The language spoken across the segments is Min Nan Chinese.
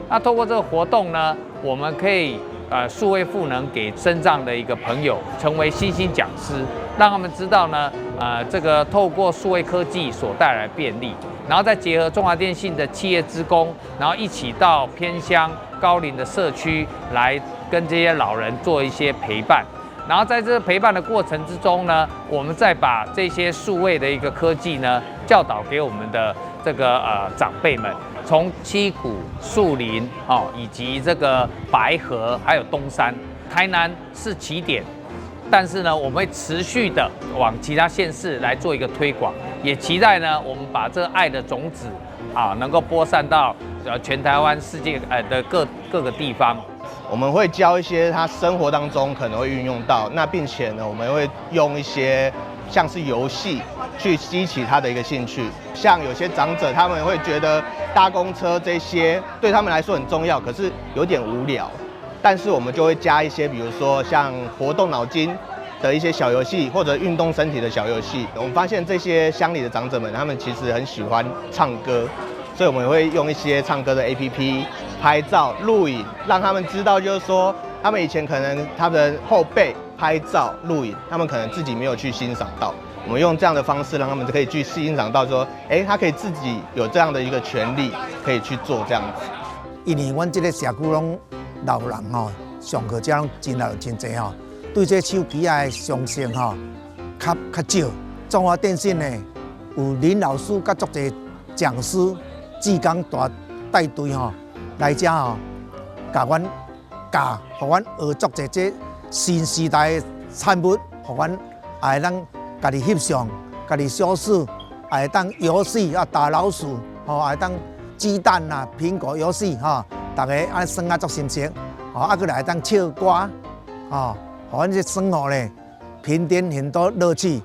那透過這個活動呢，我們可以數位賦能給身障的一個朋友，成為新興講師，讓他們知道呢，這個透過數位科技所帶來的便利，然後再結合中華電信的企業職工，然後一起到偏鄉高齡的社區來跟這些老人做一些陪伴。然後在這個陪伴的過程之中呢，我們再把這些數位的一個科技呢，教導給我們的這個長輩們，從七股、樹林哦，以及這個白河，還有東山，台南是起點，但是呢，我們會持續的往其他縣市來做一個推廣，也期待呢，我們把這個愛的種子啊，能夠播散到全台灣世界的各個地方。我們會教一些他生活當中可能會運用到，那並且呢，我們會用一些像是遊戲去激起他的一個興趣。像有些長者他們會覺得搭公車這些對他們來說很重要，可是有點無聊。但是我們就會加一些，比如說像活動腦筋的一些小遊戲，或者運動身體的小遊戲。我們發現這些鄉里的長者們，他們其實很喜歡唱歌，所以我們會用一些唱歌的 APP 拍照、錄影，讓他們知道，就是說他們以前可能他們的後輩拍照、錄影，他們可能自己沒有去欣賞到。我們用這樣的方式，讓他們可以去欣賞到，說，哎，他可以自己有這樣的一個權利，可以去做這樣子。因為阮這個社區攏老人吼，上課遮攏真老真濟吼，對這手機仔的常識吼，較較少。中華電信呢，有林老師佮足濟講師、志工大帶隊吼來遮吼，共阮教，予阮學足濟這新時代的產物，予阮也會當家己翕相、家己小試，也會當遊戲啊打老鼠，吼，也會當雞蛋啊、蘋果遊戲吼，逐个按呢耍啊足心熟，吼，啊閣來會當唱歌，吼，予阮這生活咧平添很多樂趣。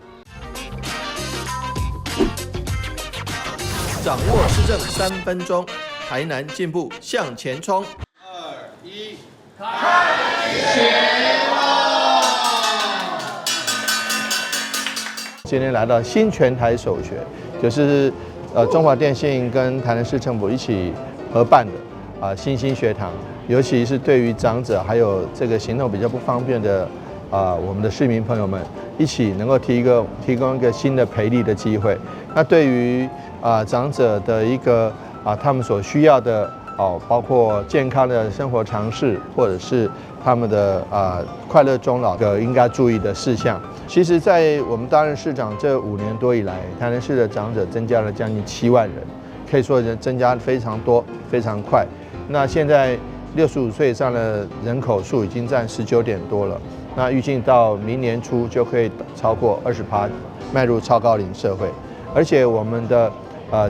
掌握市政3分鐘，台南進步向前衝。二一，開學囉！今天來到新全台首學，就是中華電信跟台南市政府一起合辦的啊新興學堂，尤其是對於長者還有這個行動比較不方便的啊我們的市民朋友們，一起能夠提供一個新的培力的機會。那對於啊長者的一個啊他們所需要的哦，包括健康的生活常識，或者是他們的啊快樂終老的應該注意的事項。其實，在我們擔任市長這5年多以來，台南市的長者增加了將近7萬人，可以說人增加非常多，非常快。那現在65歲以上的人口數已經佔19點多了，那預計到明年初就可以超過20%，邁入超高齡社會。而且我們的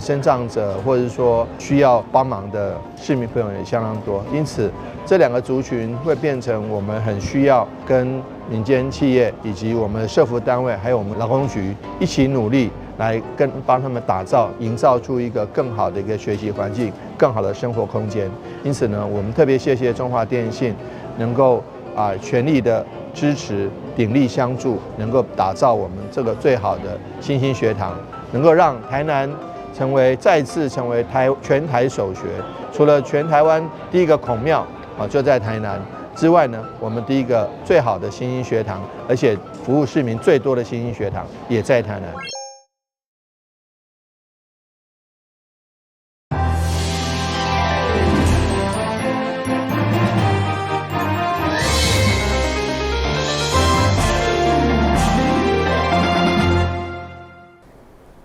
身障者或者是說需要幫忙的市民朋友也相當多，因此這兩個族群會變成我們很需要跟民間企業以及我們社福單位，還有我們勞工局一起努力，來跟幫他們打造、營造出一個更好的一個學習環境、更好的生活空間。因此呢，我們特別謝謝中華電信能夠啊全力的支持、鼎力相助，能夠打造我們這個最好的新興學堂，能夠讓台南成為再次成為全台首學，除了全台灣第一個孔廟啊就在台南之外呢，我們第一個最好的新興學堂，而且服務市民最多的新興學堂也在台南。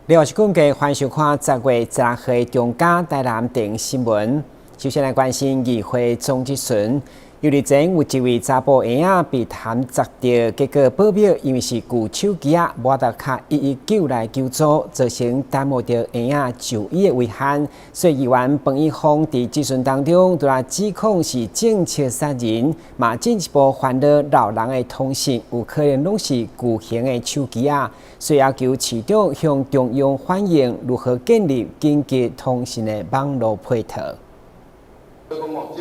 另外是根據歡迎收看10月16號的中嘉台南電新聞。首先來關心議會總質詢，有日前有一位查埔嬰仔被痰砸著，結果報名因為是舊手機仔，無法度敲119來求助，造成耽誤著嬰仔就醫的遺憾。所以議員彭一峰佇質詢當中，除了指控是政策殺人，嘛進一步煩惱老人的通訊有可能攏是舊型的手機仔，所以要求市長向中央反映如何建立緊急通訊的網路配套。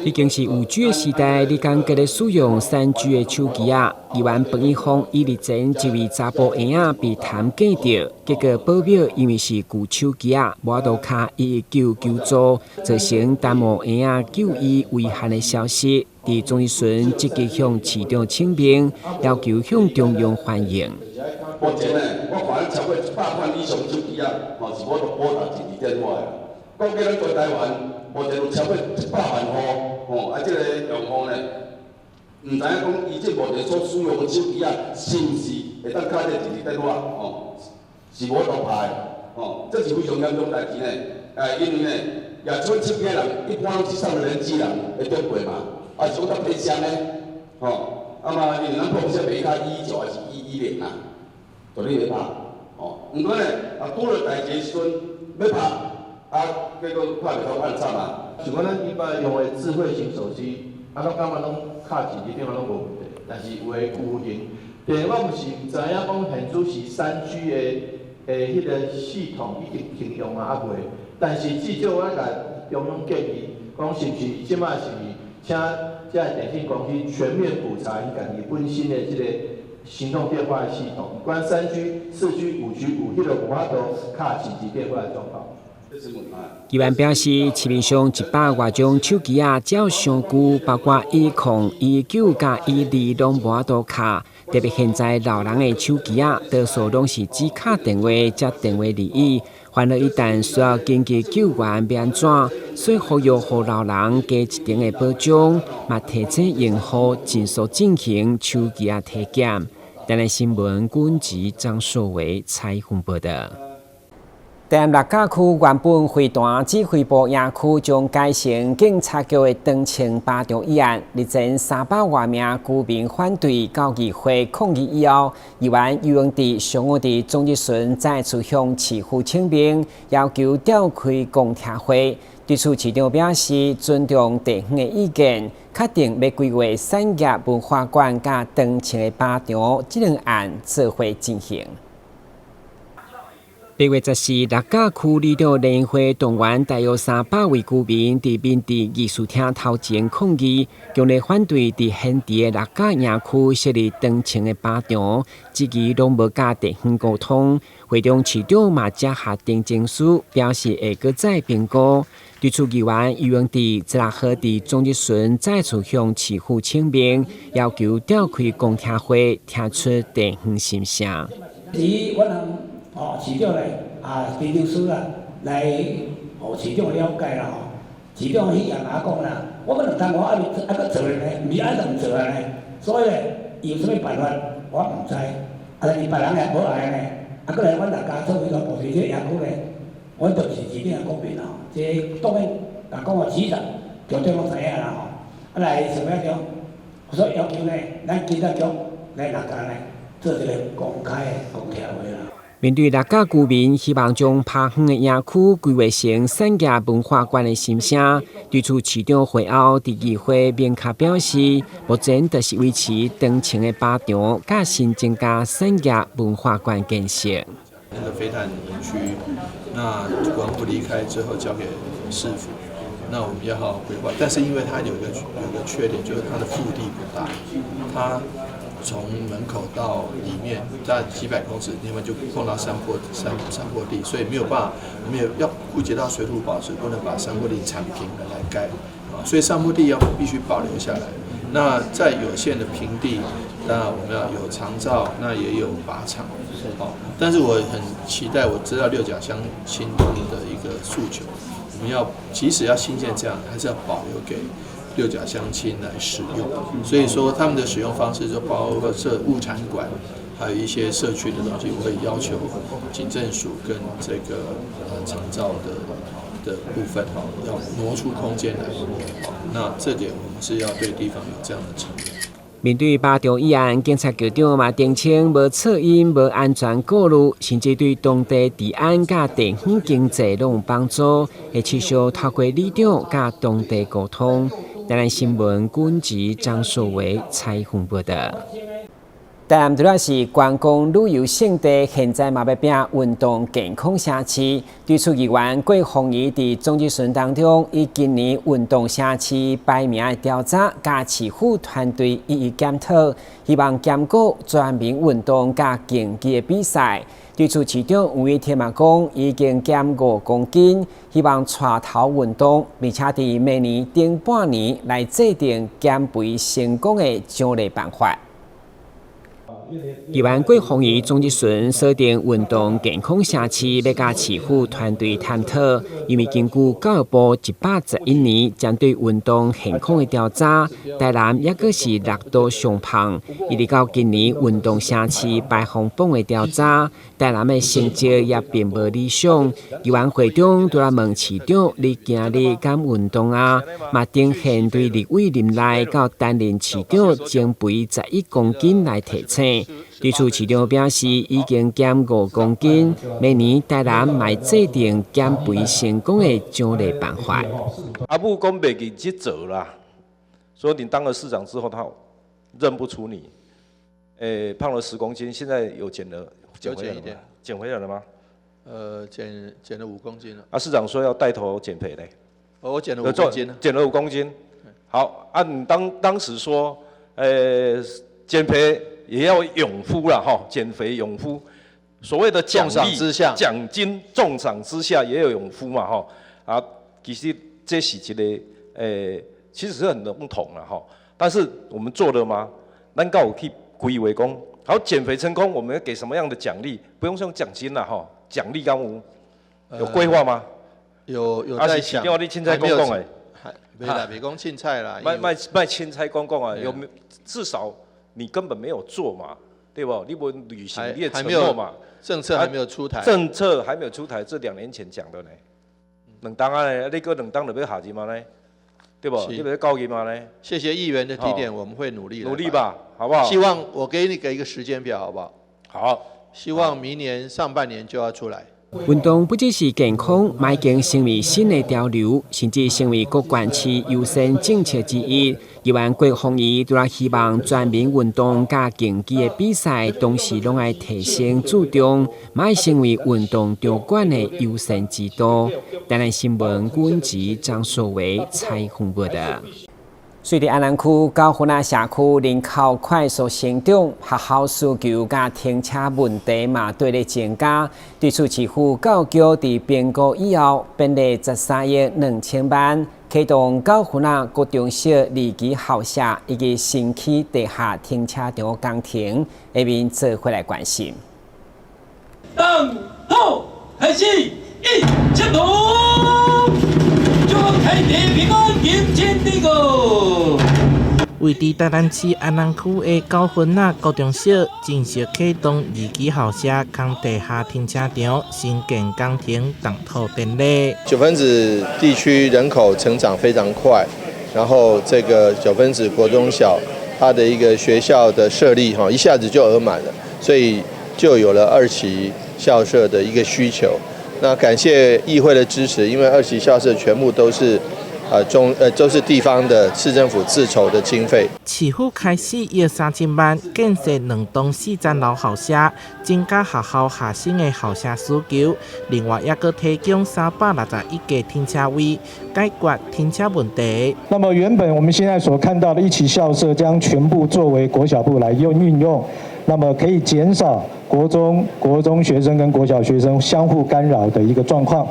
已經是5G 的時代，你敢閣咧使用3G 的手機仔？議員彭一峰伊日前一位查埔嬰仔被痰捙著，結果報表因為是舊手機仔，無法度敲119求助，造成耽誤嬰仔就醫遺憾的消息。佇總質詢積極向市長請命，要求向中央反映。目前呢，我看超過100款以上手機仔，吼是無法度撥打緊急電話的。講起咱全台灣，目前有超過100萬戶，吼啊，這个用戶呢，毋知影講伊這目前所使用的手機仔，是毋是會當敲這個緊急電話？吼，是無法度拍的，吼，這是非常嚴重代誌呢。哎，因為呢，也這款手機的人，一般攏是上了年紀人的長輩嘛，啊是講較偏鄉的，吼，啊嘛，因為咱碰線袂敲119還是110啊，絕對袂拍，吼。毋過呢，啊拄著代誌的時陣欲拍，啊結果拍袂通，按慘啊！像講咱一般用的智慧型手機，啊，攏感覺攏敲緊急電話攏無問題，但是有的舊型，第二我毋是毋知影講現此時3G 的彼个系統已經停用啊，猶未。但是至少我共中央建議，講是毋是這擺是請這个電信公司全面普查𪜶家己本身的這个行動電話系統，不管3G、4G、5G 有彼个無法度敲緊急電話的狀況。議員表示，市面上100外種手機仔，只要傷舊，包括10、19佮12攏無法度敲。特別現在老人的手機仔，多數攏是只敲電話，接電話而已。煩惱一旦需要緊急救援，欲按怎？所以呼籲予老人加一層的保障，嘛提醒用戶盡速進行手機仔體檢。台南新聞軍籍張碩偉採訪報導。台南六甲區原本飛彈指揮部營區將改成警察局的長青靶場一案，日前300外名居民反對到議會抗議以後，議員游榮志上午佇總質詢再次向市府請命，要求調開公聽會。對此，市長表示尊重地方的意見，確定欲規劃產業文化館佮長青的靶場這兩案做伙進行。8月14，六甲區里長聯會動員大約300位居民佇民治議事廳頭前抗議，強烈反對佇現地的六甲營區設立長青的靶場，質疑攏無佮地方溝通。會中市長嘛接下呈請書，表示會閣再評估。對此，議員游榮志16號佇總質詢再次向市府請命，要求調開公聽會，聽出地方心聲。哦，市長來啊，呈請書啦，來予市長了解啦吼。市長彼日嘛講啦，我閣兩冬我猶未猶閣做呢，毋是愛怎做啊呢？所以咧，伊有啥物辦法，我毋知。啊，但是別人也無愛呢。啊，閣來阮大家做伙部隊這個營區咧，阮就是市長的公民吼。這當然，若講話市長、局長攏知影啦吼。啊，來想欲講，所以要求呢，咱警察局來六甲呢，做一個公開的公聽會啦。面對六甲居民希望將拍遠的營區規劃成產業文化館的心聲，對此市長會後，佇議會明確表示，目前就是維持長青的靶場，佮新增加產業文化館建設。那個飛彈營區，那國防部離開之後交給市府，那我們要好好規劃。但是因為它有個缺點，就是它的腹地不大，它從門口到裡面大概幾百公尺，另外就碰到山坡地，所以沒有辦法，沒有要顧及到水土保持，不能把山坡地鏟平了來蓋啊，所以山坡地要必須保留下來。那在有限的平地，那我們要有長照，那也有靶場，好，但是我很期待，我知道六甲鄉親他們的一個訴求，我們要即使要興建這樣，還是要保留給六甲鄉親來使用，所以說他們的使用方式就包括這物產館，還有一些社區的東西，我會要求警政署跟這個長照的部分哈，要挪出空間來。那這點我們是要對地方有這樣的承諾。面對靶場議案，警察局長嘛澄清無噪音、無安全顧慮，甚至對當地治安佮地方經濟攏有幫助，會持續透過里長佮當地溝通。台南新聞軍籍張碩維採訪報導。台南除了是觀光旅遊勝地，現在嘛欲拼運動健康城市。對此，議員郭鳳儀佇總質詢當中，以今年運動城市排名的調查，佮市府團隊一一檢討，希望兼顧全民運動佮競技的比賽。對此，市長吳怡天嘛講，已經減5公斤，希望帶頭運動，並且佇明年頂半年來制定減肥成功的獎勵辦法。議員郭鳳儀總質詢鎖定運動健康城市，欲佮市府團隊探討，因為根據教育部111年針對運動健康的調查，台南猶閣是六都上胖，一直到今年運動城市排行榜的調查，台南的成績也並無理想。議員會中除了問市長，你今日敢運動啊？嘛呈現對立委任內到擔任市長增肥11公斤來提醒。對此，市長表示已經減5公斤，明年台南嘛會制定減肥成功的獎勵辦法。阿母講袂記這做啦，說你當了市長之後，他認不出你。胖了10公斤，現在有減了，減回來了嗎？減回來了嗎？減了5公斤了。啊，市長說要帶頭減肥嘞。我減了五公斤。減了五公斤。好，啊，你當時說，減肥。也要勇夫啦，哈，減肥勇夫，所謂的獎勵、獎金重賞之下也有勇夫嘛，哈，啊，其實這是一個，其實是很籠統啦，哈，但是我們做了嗎？咱敢有去規劃講，好，減肥成功，我們要給什麼樣的獎勵？不用用獎金啦，哈，獎勵敢有有規劃嗎？有在想，你凊彩講講的，沒啦，袂講凊彩啦，莫莫莫凊彩講講啊，有沒至少？你根本沒有做嘛，對不？你無履行你的承諾嘛？政策還沒有出台。政策還沒有出台，這2年前講的呢。兩冬啊呢，你閣兩冬就欲下任嘛呢？對不？你欲交任嘛呢？謝謝議員的提點，我們會努力。努力吧，好不好？希望我給你給一個時間表，好不好？好。希望明年上半年就要出來。運動不只是健康，嘛已經成為新的潮流，甚至成為各縣市優先政策之一。議員郭鳳儀除了希望全民運動佮競技的比賽，同時攏愛提升注重，嘛會成為運動場館的優先之都。台南新聞阮吉張碩維採訪報導。隨著安南區九份仔社區人口快速成長，學校需求佮停車問題嘛綴咧增加。對此，市府教育局佇評估以後，編列13億2000萬，啟動九份仔國中小二期校舍以及新起地下停車場工程，下面做伙來關心。動土開始，一，七步。祝天地平安，金錢地個。位佇台南市安南區的九份仔國中小正式啟動二期校舍崁地下停車場新建工程動土典禮。九份子地區人口成長非常快，然後這個九份子國中小，它的一個學校的設立，哈，一下子就額滿了，所以就有了二期校舍的一個需求。那感謝議會的支持，因為二期校舍全部都是，都是地方的市政府自籌的經費。市府開始1億3000萬建設兩棟四層樓校舍，增加學校學生的校舍需求。另外，猶閣提供361個停車位，解決停車問題。那麼，原本我們現在所看到的一期校舍將全部作為國小部來用運用，那麼可以減少國中學生跟國小學生相互干擾的一個狀況。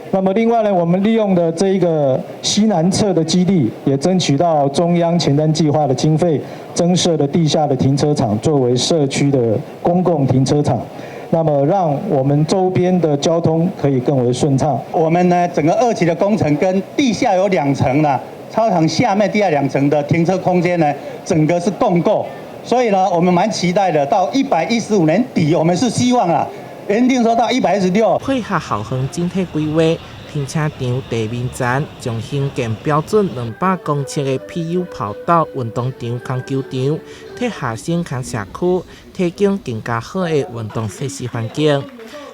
那麼另外呢，我們利用的這一個西南側的基地，也爭取到中央前瞻計劃的經費，增設的地下的停車場作為社區的公共停車場，那麼讓我們周邊的交通可以更為順暢。我們呢，整個二期的工程跟地下有兩層啦，操場下面地下兩層的停車空間呢，整個是共構。所以呢，我們蠻期待的。到115年底，我們是希望啊，原定說到116。配合校園整體規劃，停車場地面層將興建標準200公尺的 PU 跑道運動場、空球場，替學生佮社區提供更加好的運動設施環境。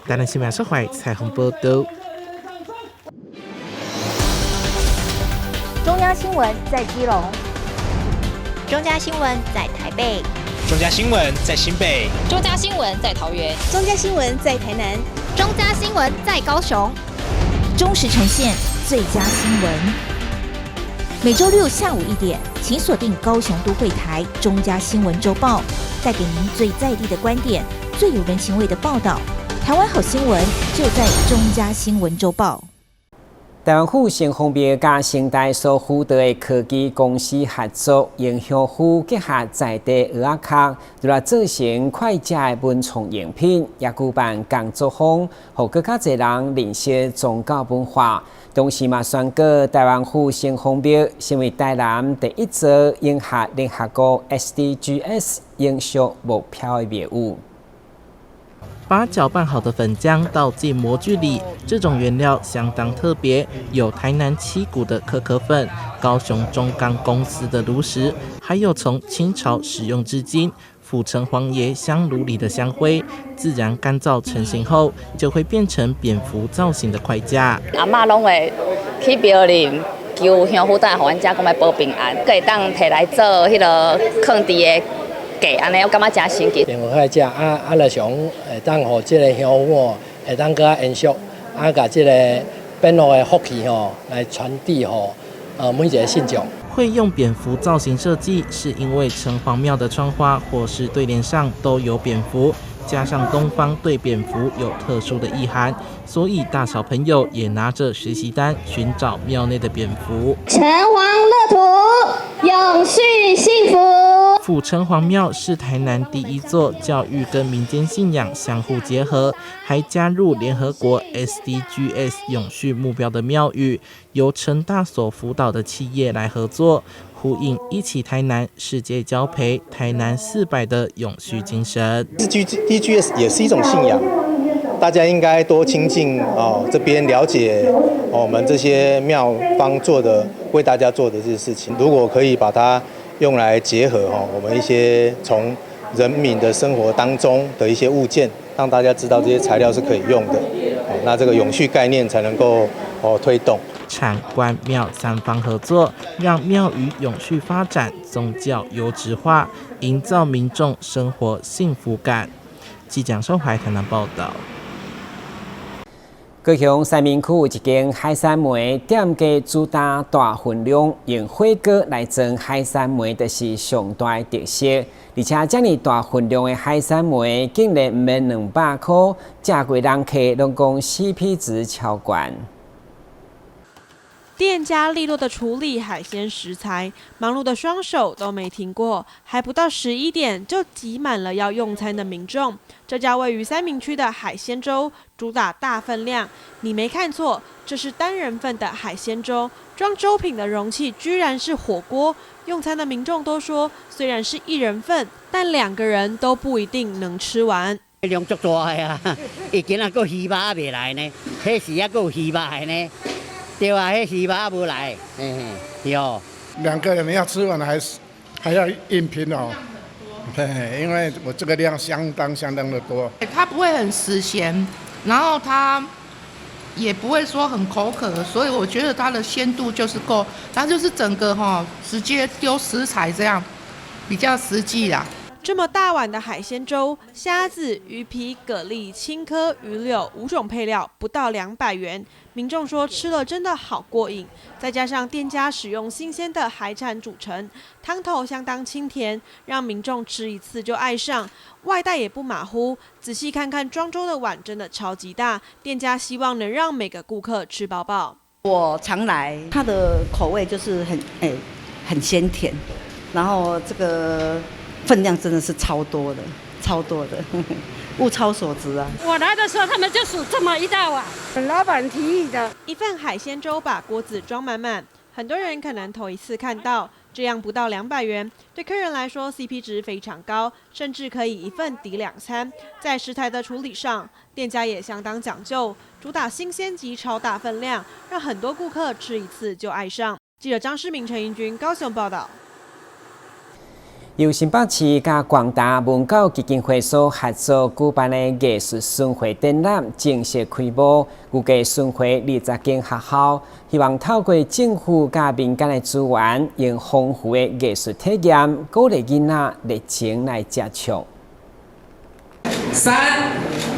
台南新聞說懷採訪報導。中央新聞在基隆，中嘉新聞在台北。中中嘉新闻在新北，中嘉新闻在桃园，中嘉新闻在台南，中嘉新闻在高雄，忠实呈现最佳新闻。每周六下午1点，请锁定高雄都会台中嘉新闻周报，带给您最在地的观点，最有人情味的报道。台湾好新闻就在中嘉新闻周报。台湾府城隍庙佮成大所辅导的科技公司合作，用香榧结合在地蚵仔殼，来做成快食的文创用品，也举办工作坊，予閣較濟人認識宗教文化。同時嘛，宣告台灣府城隍廟成為台南第一座迎合聯合國 SDGs 永續目標的廟宇。把攪拌好的粉漿倒進模具裡，這種原料相當特別，有台南七股的可可粉、高雄中鋼公司的爐石，還有從清朝使用至今府城隍爺香爐裡的香灰，自然乾燥成型後，就會變成蝙蝠造型的塊架。阿嬤攏會去廟裡求香榧，等予阮遮講欲保平安，閣會當提來做彼个囥佇个架，按呢我感覺誠神奇。蝙蝠塊架啊啊，就想會當予這个香榧哦，會當閣較延續，啊，共這个蝙蝠的福氣吼來傳遞予每一个信眾。會用蝙蝠造型設計，是因為城隍廟的窗花或是對聯上都有蝙蝠，加上東方對蝙蝠有特殊的意涵，所以大小朋友也拿着學習單尋找廟內的蝙蝠。城隍樂土，永續幸福。府城隍廟是台南第一座教育跟民間信仰相互結合，還加入聯合國 SDGs 永續目標的廟宇，由成大所輔導的企業來合作，呼應一起台南世界交陪台南400的永續精神。 SDGs 也是一種信仰，大家應該多親近哦，這邊了解我們這些廟方做的為大家做的這些事情，如果可以把它用來結合哈，我們一些從人民的生活當中的一些物件，讓大家知道這些材料是可以用的，那這個永續概念才能夠哦推動。產官廟三方合作，讓廟宇永續發展，宗教優質化，營造民眾生活幸福感。記者收懷台南報道。高雄三民區有一間海產糜店家，主打大份量，用火鍋來裝海產糜，就是上大的特色。而且遮爾大份量的海產糜，竟然毋免200箍，食過人客攏講 CP 值超懸。店家利落的處理海鮮食材，忙碌的雙手都沒停過。還不到11點，就擠滿了要用餐的民眾。這家位於三民區的海鮮粥，主打大份量。你沒看錯，這是單人份的海鮮粥，裝粥品的容器居然是火鍋。用餐的民眾都說，雖然是一人份，但兩個人都不一定能吃完。量足大的啊！伊今仔閣魚肉猶未來呢，彼時猶閣有魚肉的呢。對啊，彼魚肉猶無來，嘿嘿，對哦。兩個人要吃完還是還要硬拼哦。對，因為我這個量相當相當的多。它不會很死鹹，然後它也不會說很口渴，所以我覺得它的鮮度就是夠。它就是整個哈直接丟食材這樣，比較實際啦。這麼大碗的海鮮粥，蝦子、魚皮、蛤蜊、青稞、魚柳五種配料，不到200元。民眾說吃了真的好過癮，再加上店家使用新鮮的海產煮成，湯頭相當清甜，讓民眾吃一次就愛上。外帶也不馬虎，仔細看看裝粥的碗真的超級大，店家希望能讓每個顧客吃飽飽。我常來，它的口味就是很鮮甜，然後這個分量真的是超多的，超多的，物超所值啊！我來的時候，他們就數這麼一大碗，老闆提議的。一份海鮮粥把鍋子裝滿滿，很多人可能頭一次看到，這樣不到200元，對客人來說 CP 值非常高，甚至可以一份抵兩餐。在食材的處理上，店家也相當講究，主打新鮮及超大分量，讓很多顧客吃一次就愛上。記者張世明、陳英軍高雄報道。由新北市佮廣達文教基金會所合作舉辦的藝術巡迴展覽正式開幕，預計巡迴20間學校，希望透過政府佮民間的資源，用豐富的藝術體驗，鼓勵囡仔熱情來接觸。三、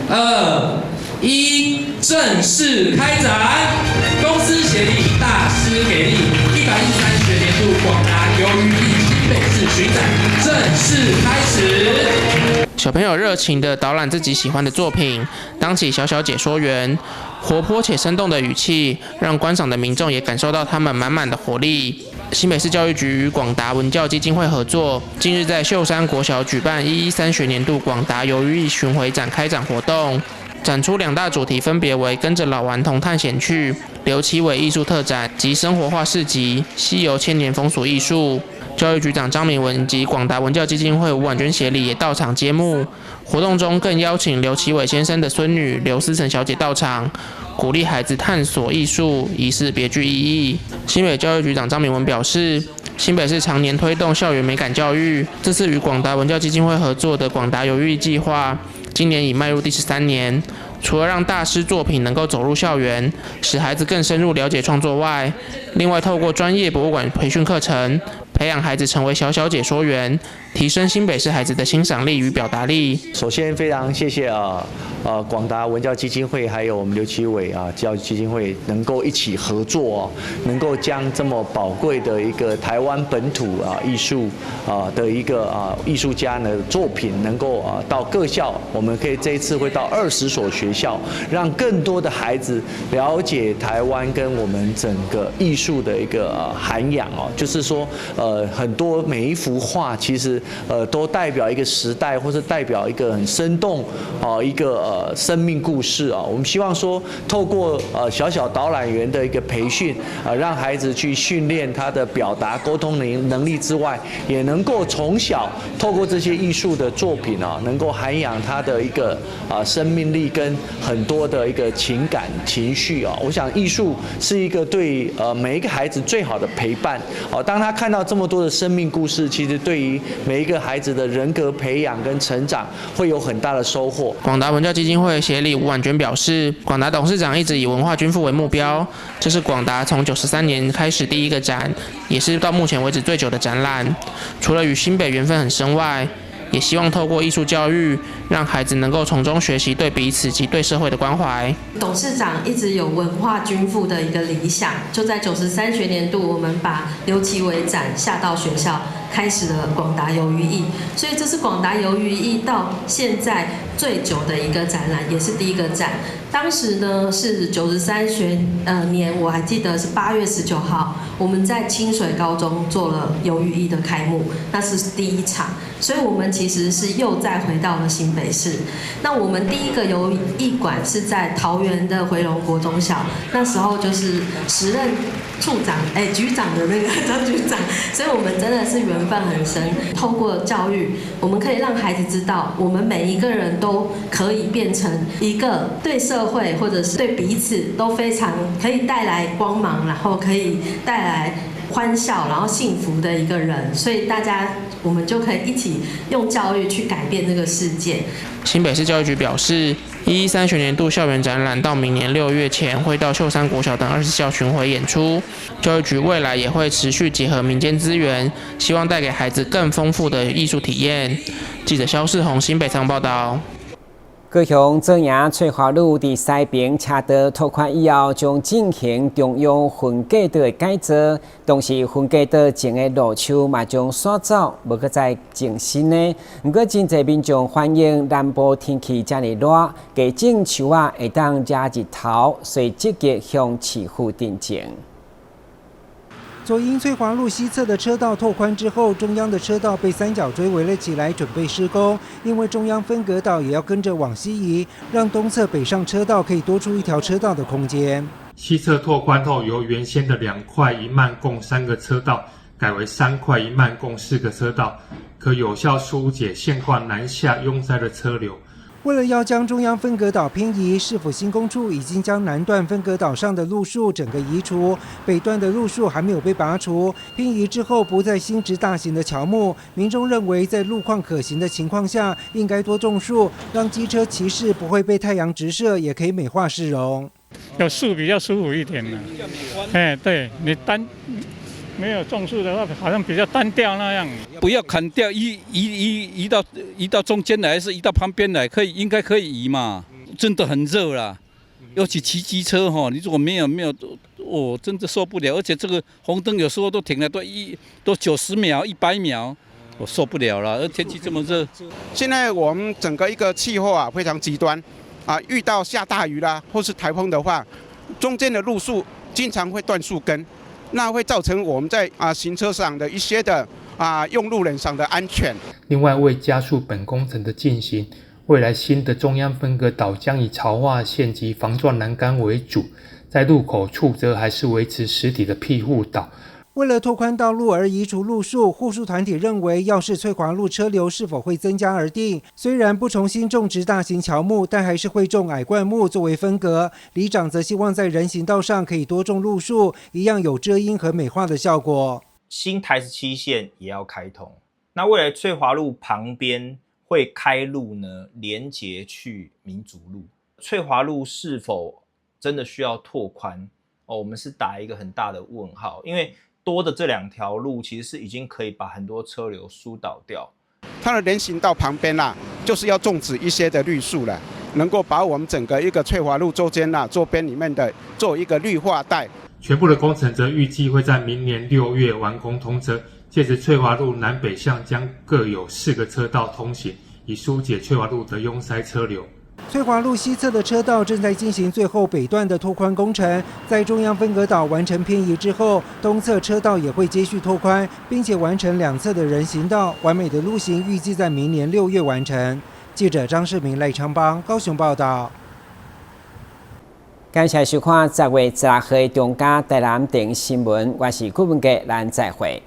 二、一，正式開展！公私協力，大師給力，113學年度廣達遊餘藝新北市巡展正式開始。小朋友熱情地導覽自己喜歡的作品，當起小小解說員，活潑且生動的語氣，讓觀賞的民眾也感受到他們滿滿的活力。新北市教育局與廣達文教基金會合作，近日在秀山國小舉辦113學年度廣達遊餘藝巡迴展開展活動，展出兩大主題，分別為跟着老頑童探險去、劉奇偉藝術特展及生活化市集、西遊千年風俗藝術。教育局長張明文及廣達文教基金會吳婉娟協理也到場揭幕。活動中更邀請劉奇偉先生的孫女劉思成小姐到場，鼓勵孩子探索藝術，儀式別具意義。新北教育局長張明文表示，新北市常年推動校園美感教育，這次與廣達文教基金會合作的廣達遊餘藝計劃，今年已邁入第13年。除了讓大師作品能夠走入校園，使孩子更深入了解創作外，另外透過專業博物館培訓課程，培養孩子成為小小解說員，提升新北市孩子的欣賞力與表達力。首先，非常謝謝廣達文教基金會還有我們劉奇偉教育基金會能夠一起合作哦，能夠將這麼寶貴的一個台灣本土藝術的一個藝術家的作品，能夠到各校，我們可以這一次會到20所學校，讓更多的孩子了解台灣跟我們整個藝術的一個涵養哦，就是說很多每一幅畫其實都代表一個時代，或是代表一個很生動一個生命故事啊。我們希望說透過小小導覽員的一個培訓啊，讓孩子去訓練他的表達溝通能力之外，也能夠從小透過這些藝術的作品啊，能夠涵養他的一個生命力跟很多的一個情感情緒啊。我想藝術是一個對每一個孩子最好的陪伴哦。當他看到這麼多的生命故事，其實對於每一個孩子的人格培養跟成長會有很大的收穫。廣達文教基金會協理吳婉娟表示，廣達董事長一直以文化均富為目標，這是廣達從93年開始第一個展，也是到目前為止最久的展覽。除了與新北緣分很深外，也希望透過藝術教育，讓孩子能夠從中學習對彼此及對社會的關懷。董事長一直有文化均富的一個理想，就在93學年度，我們把劉奇偉展下到學校，開始了廣達遊餘藝，所以這是廣達遊餘藝到現在最久的一個展覽，也是第一個展。當時呢是93學年，我還記得是8月19號，我們在清水高中做了遊餘藝的開幕，那是第一場，所以我們其實是又再回到了新北市。那我們第一個遊藝館是在桃園的回龍國中小，那時候就是時任處長局長的那個張局長，所以我們真的是緣分很深。透過教育，我們可以讓孩子知道，我們每一個人都可以變成一個對社會或者是對彼此都非常可以帶來光芒，然後可以帶來歡笑，然後幸福的一個人。所以大家我們就可以一起用教育去改變這個世界。新北市教育局表示，113學年度校園展覽到明年6月前會到秀山國小等20校巡迴演出。教育局未來也會持續結合民間資源，希望帶給孩子更豐富的藝術體驗。記者蕭世宏新北採訪報道。高雄左營翠華路佇西平車道拓寬以後，將進行中央分隔島的改造，同時分隔島前的路樹嘛將刷走，無閣再種新的。毋過真濟民眾反映南部天氣遮爾熱，加種樹仔會當遮日頭，所以積極向市府陳情。左營翠華路西側的車道拓寬之後，中央的車道被三角錐圍了起來，準備施工。因為中央分隔島也要跟着往西移，讓東側北上車道可以多出一條車道的空間。西側拓寬後，由原先的2塊1慢共3個車道，改為3塊1慢共4個車道，可有效疏解現況南下擁塞的車流。為了要將中央分隔島偏移，市府興工處已經將南段分隔島上的路樹整個移除，北段的路樹還沒有被拔除。偏移之後不再新植大型的喬木，民眾認為在路況可行的情況下，應該多種樹，讓機車騎士不會被太陽直射，也可以美化市容。有樹比較舒服一點呢。哎，對你單沒有種樹的話，好像比較單調那樣。不要砍掉，移到中間來，還是移到旁邊來？可以，應該可以移嘛。真的很熱啦，尤其騎機車哈，你如果沒有，我真的受不了。而且這個紅燈有時候都停了，都90秒、100秒，我受不了了。而天氣這麼熱，現在我們整個一個氣候啊非常極端啊，遇到下大雨啦或是颱風的話，中間的路樹經常會斷樹根。那會造成我們在行車上的一些的用路人上的安全。另外，為加速本工程的進行，未來新的中央分隔島將以槽化線及防撞欄杆為主，在入口處則還是維持實體的庇護島。為了拓寬道路而移除路樹，護樹團體認為，要視翠華路車流是否會增加而定。雖然不重新種植大型喬木，但還是會種矮灌木作為分隔。里長則希望在人行道上可以多種路樹，一樣有遮陰和美化的效果。新台17線也要開通，那未來翠華路旁邊會開路呢，連接去民族路。翠華路是否真的需要拓寬？哦，我們是打一個很大的問號，因為多的這兩條路其實是已經可以把很多車流疏導掉。它的人行道旁邊啦，就是要種植一些的綠樹了，能夠把我們整個一個翠華路周間啦，周邊裡面的做一個綠化帶。全部的工程則預計會在明年6月完工通車，屆時翠華路南北向將各有4個車道通行，以疏解翠華路的擁塞車流。翠華路西側的車道正在進行最後北段的拓寬工程，在中央分隔島完成偏移之後，東側車道也會接續拓寬，並且完成兩側的人行道。完美的路型預計在明年6月完成。記者張世明、賴昌邦高雄報道。感謝收看10月16號的中嘉台南電新聞，我是顧文傑，咱再會。